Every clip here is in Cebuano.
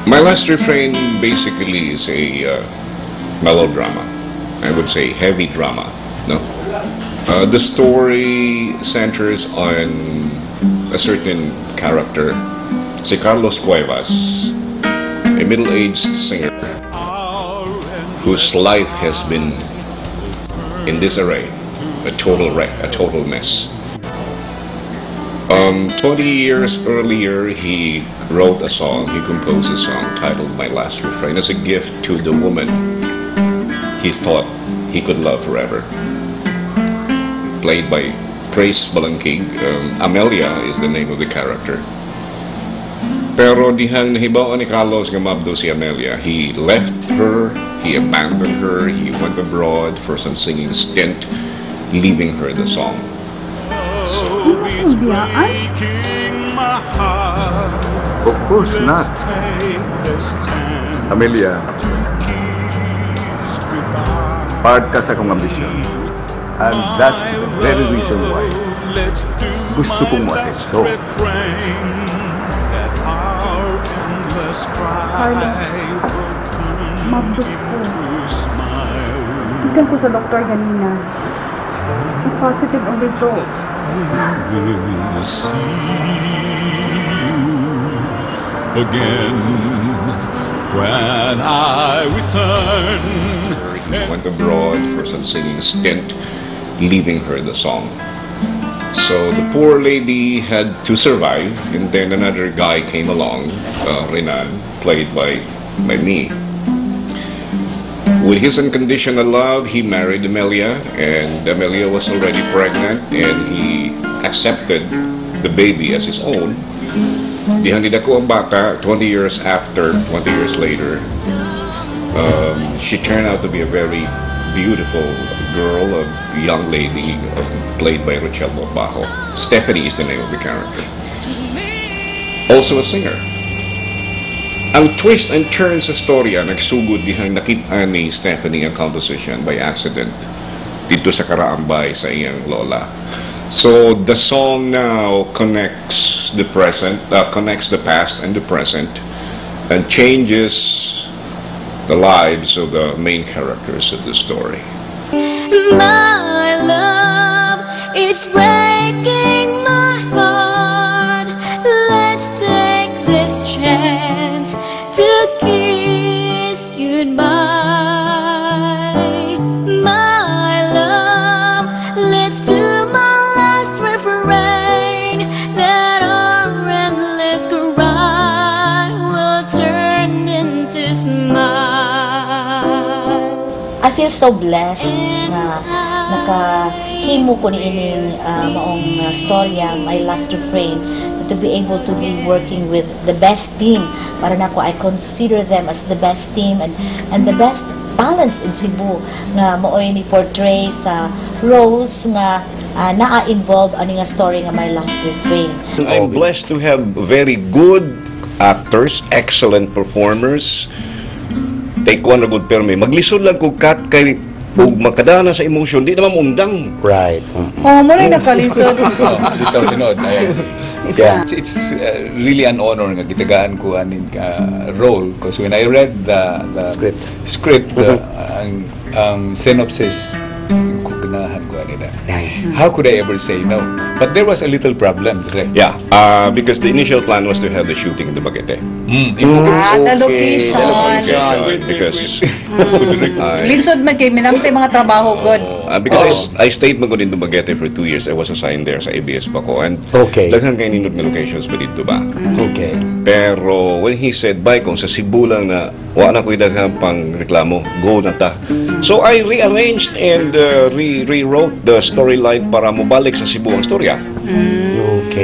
My Last Refrain basically is a melodrama. I would say heavy drama. No, the story centers on a certain character, si Carlos Cuevas, a middle-aged singer whose life has been in disarray, a total wreck, a total mess. 20 years earlier, he wrote a song, he composed a song titled "My Last Refrain" as a gift to the woman he thought he could love forever. Played by Trace Balangking. Amelia is the name of the character. Pero dihang nahibaw ni Carlos nga mabdo si Amelia, he left her, he abandoned her, he went abroad for some singing stint, leaving her the song. Is breaking my heart. Of course Let's not. Take this chance Amelia, to kiss goodbye. Part ka sa akong ambisyon. And that's the very reason why Let's do gusto my kong last mo-asenso. Refrain that our endless cry Carlos, will turn mabdos ko. Into smile. Gikan ko sa doktor ganina. Positive ang result. Will see you again when I return. He went abroad for some singing stint, leaving her the song. So the poor lady had to survive, and then another guy came along, Renan, played by me. With his unconditional love, he married Amelia, and Amelia was already pregnant, and he accepted the baby as his own. Dihang nidako ang bata, 20 years after, 20 years later, she turned out to be a very beautiful girl, a young lady, played by Rochelle Borbajo. Stephanie is the name of the character. Also a singer. Ang twist and turn sa storya nagsugod dihang nakita ni Stephanie ang composition by accident dito sa Karaambay sa iyang lola. So the song now connects the present, connects the past and the present, and changes the lives of the main characters of the story. My love is breaking my heart. Let's take this chance to kiss goodbye. My love, let's do my last refrain that our endless cry will turn into smile. I feel so blessed nga nakahimo ko ni ining maong storya, My Last Refrain, to be able to be working with the best team. Para nako, I consider them as the best team and the best talents in Cebu nga maoy ni portray sa roles nga naa-involve ani nga story nga My Last Refrain. I'm blessed to have very good actors, excellent performers. Take one na good permi. Maglisod lang kog cut kay ug makadana sa emotion, di naman undang. Oh, mo rin nakalisod. Oh, bitaw tinuod. Ayan. It's really an honor nga gitagaan ko aning role because when I read the Script. Script, ang synopsis ko, ganahan ko ani na. Nice. How could I ever say no? But there was a little problem, direk. Yeah, because the initial plan was to have the shooting in Dumaguete. Ah, the location. Location, because I, Lisod man kay minamtay mga trabaho good. Because I stayed man gud in Dumaguete for 2 years. I was assigned there sa ABS pa ko. And daghan kay nindot nga locations ba dito ba? Pero when he said, "Bye, kung sa Cebu lang na, wa na ko'y daghan pang reklamo, go na ta." So I rearranged and rewrote the storyline para mobalik sa Cebu ang storya.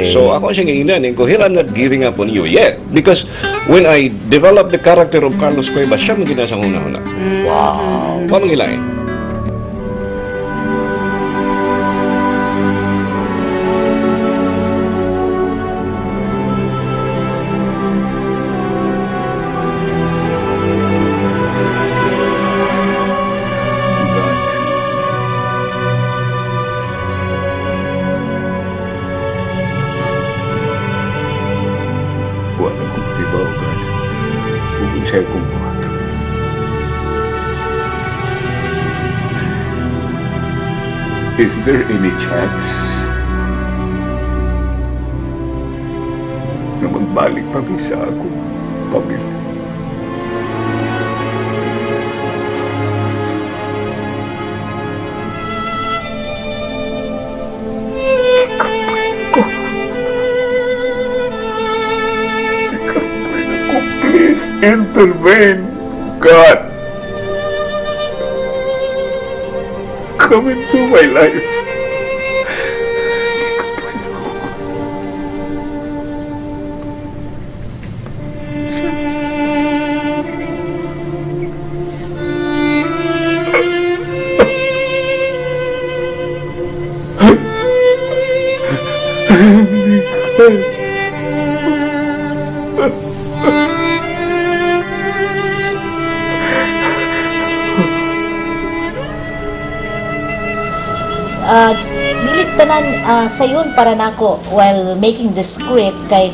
So ako siyang giingnan ko, "Here, I'm not giving up on you yet." Because when I developed the character of Carlos Cuevas, siya man gina sa huna-huna. Wa man gilain. God. Wa na kong tibaw, God. Is there any chance na magbalik pa mi sa akong pamilya? Ko. Ko, please intervene, God. Come into my life. Dili tanan sayon para nako while making the script kay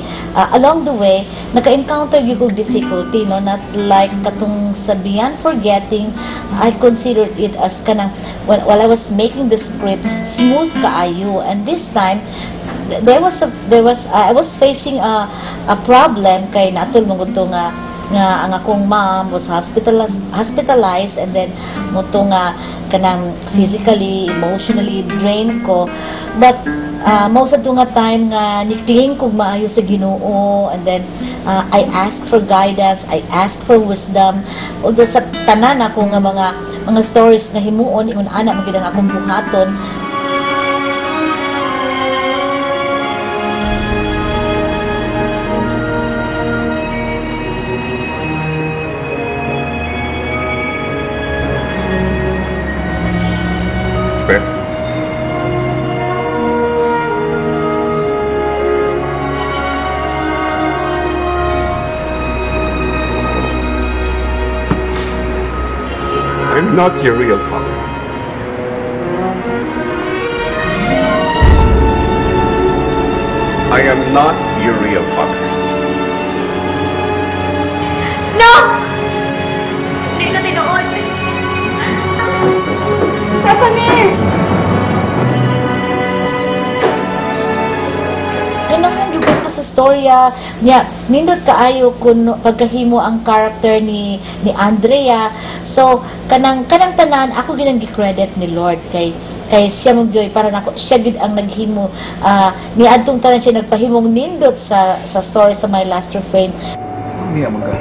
along the way naka-encounter gyud kog difficulty, no? Not like katong sa Beyond Forgetting. I considered it as kanang while I was making the script, smooth kaayo, and this time there was I was facing a problem kay natul mo to nga ang akong mom was hospitalized and then mo to nga kanang physically, emotionally drained ko. But mao sa to nga time nga ni-cling kog maayo sa Ginoo, and then I asked for guidance, I asked for wisdom. Although sa tanan ako nga mga stories nga himuon, ingon ana man gyud ang akong buhaton. Steph? I'm not your real father. I am not your real father. No! Hindi na tinuod. Stephanie! Ganahan gyud ko sa storya niya. Nindot kaayo kun pagkahimo ang character ni Andrea. So kanang tanan ako gyud ang gi-credit ni Lord kay siya mo gyud, para nako siya gyud ang naghimo, ni adtong tanan siya nagpahimong nindot sa story sa My Last Refrain. Niya man ka.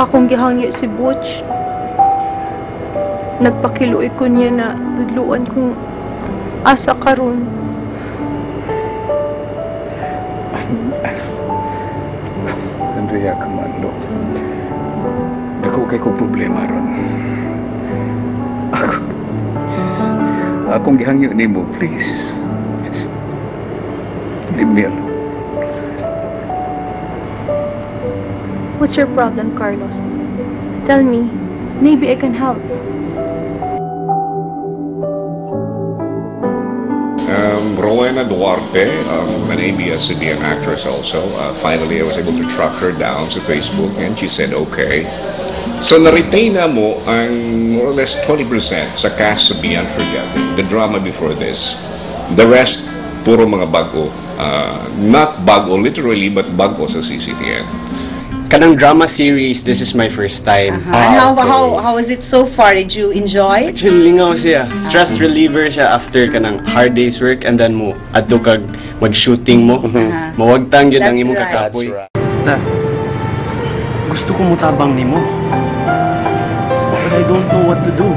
Akong gihangyo si Butch. Nagpakiluoy ko niya na tudluan kung asa karon. Andrea, come on, look. Dako kay ko problema ron. Akong gihangyo nimo, please. Just leave me alone. What's your problem, Carlos? Tell me. Maybe I can help. Rowena Duarte, an ABS-CBN actress also. Finally, I was able to track her down sa Facebook and she said okay. So na-retain na mo ang more or less 20% sa cast sa Beyond Forgetting, the drama before this. The rest, puro mga bago. Not bago literally, but bago sa CCTN. Kanang drama series, this is my first time. And how is it so far? Did you enjoy? Actually, lingaw siya. Stress reliever siya after kanang hard day's work and then mo adto kag mag-shooting mo. Mawagtang gyud ang That's imong right. kakapoy. That's right. Steph, gusto ko mutabang nimo. But I don't know what to do.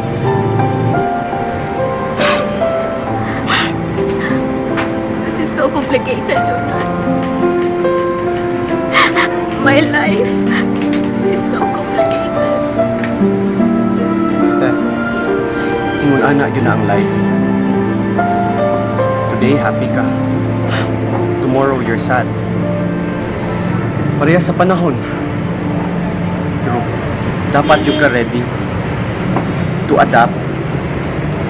This is so complicated, Jonas. My life is so complicated. Steph, ingon ana gyud na ang life. Today, happy ka. Tomorrow, you're sad. Pareha sa panahon. Pero, dapat yung ka ready to adapt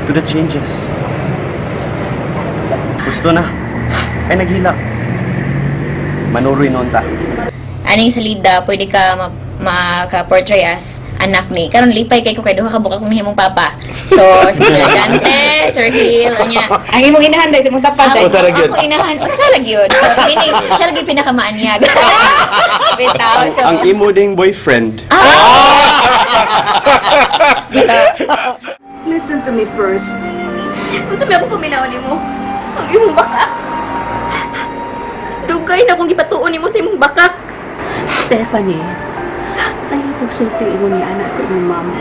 to the changes. Gusto na. Ay, naghilak. Manuroy noon ta. Aning sa Lida, pwede ka maka-portray as Anak ni karon lipay kay ko kay duha ka buok akong nahimong papa. So si Sir Dante, Sir Hill, unya Ang imong inahan dai sa imong tapad dai. Ako, ako inahan, usa ra gyud. So meaning siya lagi pinakamaanyag. Bitaw, so Ang imo ding boyfriend. Bitaw. Listen to me first. Unsa may akong paminaw nimo? Ang imong bakak. Dugay na akong gipatuon nimo sa imong bakak. Stephanie, ayaw pagsulti imo ni anak sa imong mama.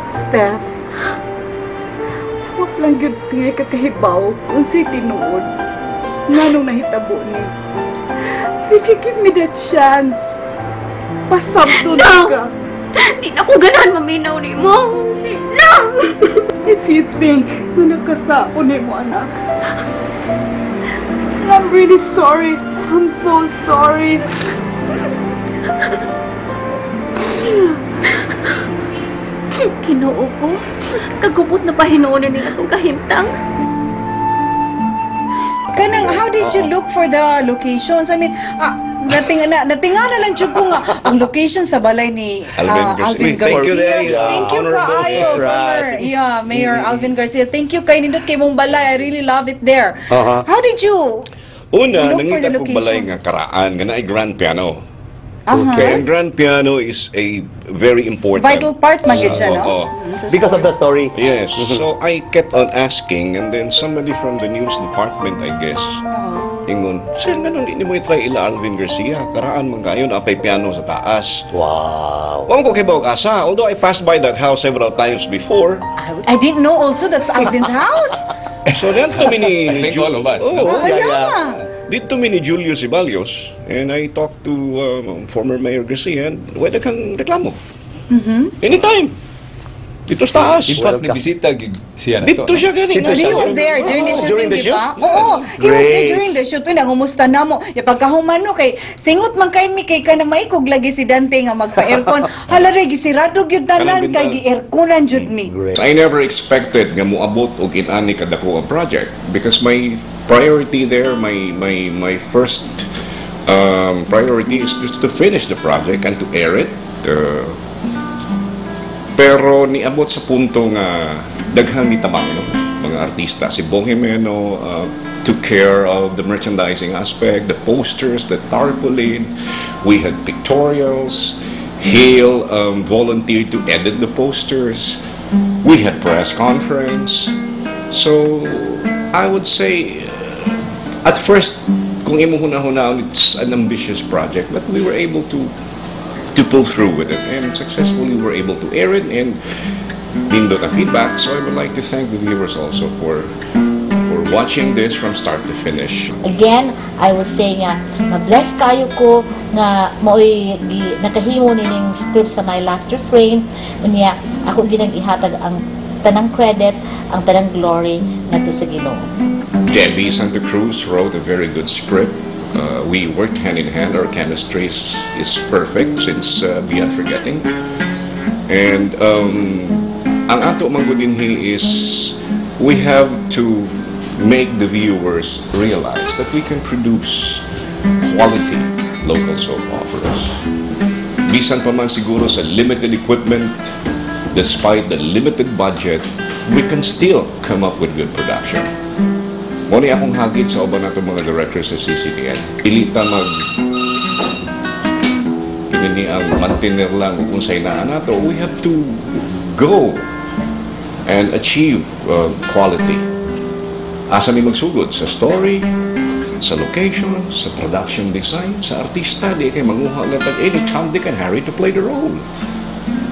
Steph, wa lang gyud tingali kakahibaw kung sa'y tinuod. Nganong nahitabo ni. If you give me that chance, pasabto na No! ka. Di na ko ganahan maminaw nimo. Di na! If you think na nakasako nimo, anak, I'm really sorry. I'm so sorry. Kinoo ko, kagubot na pahinuon ni atong kahimtang. Kanang, how did you look for the locations? I mean, natingala lang jud ko nga ang location sa balay ni Alvin Garcia. Alvin Thank you, Garcia. Day. Thank you Honorable. kaayo, former, yeah, Mayor Alvin Garcia. Thank you kay nindot kay mong balay. I really love it there. How did you Una, look for nangita the kog balay location? nga karaan, nga naay grand piano. Okay. Ang grand piano is a very important Vital part man gyud siya, no? Oo. Because of the story. Yes. So I kept on asking, and then somebody from the news department, I guess, ingon, "Sir, nganong di mo i-try ila Alvin Garcia? Karaan man kayo, napay piano sa taas." Wow. Wa ko kay asa. Although I passed by that house several times before. I didn't know also that's Alvin's house. So then to me ni I think all of us, Oo. no? Oh, yeah. Dito mi ni Julio Ceballos and I talked to former Mayor Garcia and wala kang reklamo. Anytime. Dito sa taas. In fact, nibisita gig siya na to. Dito siya gani. Dito He siya. was there during the shooting, During the di shoot? ba? Oo, he was there Great. during the shoot. Uy, nangumusta na mo. Ya pagkahuman no kay singot man kay mi kay kana maikog lagi si Dante nga magpa-aircon. Hala re gisirado gyud tanan Kanang kay bintana. gi-airconan jud mi. Great. I never expected nga moabot og inani kadako ang project because my priority there, my first priority is just to finish the project and to air it. Pero niabot sa punto nga daghang nitabang, no, mga artista. Si Bong Jimeno took care of the merchandising aspect, the posters, the tarpaulin. We had pictorials. Hale volunteered to edit the posters. We had press conference. So, I would say, at first, kung imo huna-hunaon, it's an ambitious project, but we were able to pull through with it and successfully were able to air it and nindot ang feedback. So I would like to thank the viewers also for watching this from start to finish. Again, I would say nga, ma-bless kayo ko nga maoy nakahimo nining script sa My Last Refrain. Unya, ako ginang ihatag ang tanang credit, ang tanang glory ngadto sa Ginoo. Debbie Santa Cruz wrote a very good script. We worked hand in hand. Our chemistry is perfect since Beyond Forgetting. And ang ato man gud dinhi is we have to make the viewers realize that we can produce quality local soap operas. Bisan pa man siguro sa limited equipment, despite the limited budget, we can still come up with good production. Mo ni akong hagit sa uban nato mga directors sa CCTN. Dili ta mag kini ang maintainer lang kung sa inaan nato. We have to go and achieve quality. Asa mi magsugod? Sa story, sa location, sa production design, sa artista, di kay manguha lang tag any Tom, Dick, and Harry to play the role.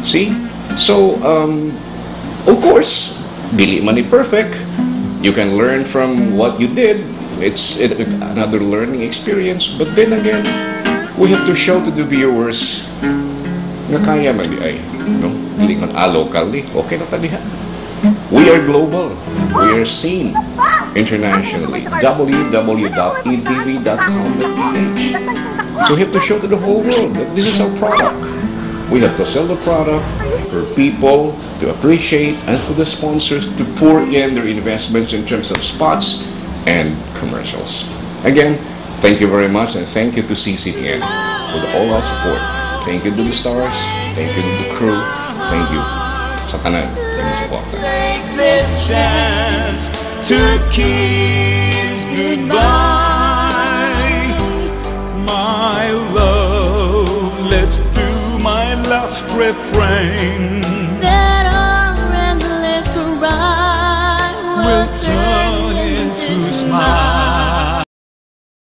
See? So, of course, dili man ni perfect. You can learn from what you did. It's another learning experience. But then again, we have to show to the viewers nga kaya man di ay. No? Dili man local di. Okay na ta diha. We are global. We are seen internationally. www.etv.com.ph. So we have to show to the whole world that this is our product. We have to sell the product for people to appreciate and for the sponsors to pour in their investments in terms of spots and commercials. Again, Thank you very much, and thank you to CCTN for the all-out support. Thank you to the stars, thank you to the crew, thank you sa tanan nga suporta. Take this chance to kiss goodbye. My love, let's do my last refrain.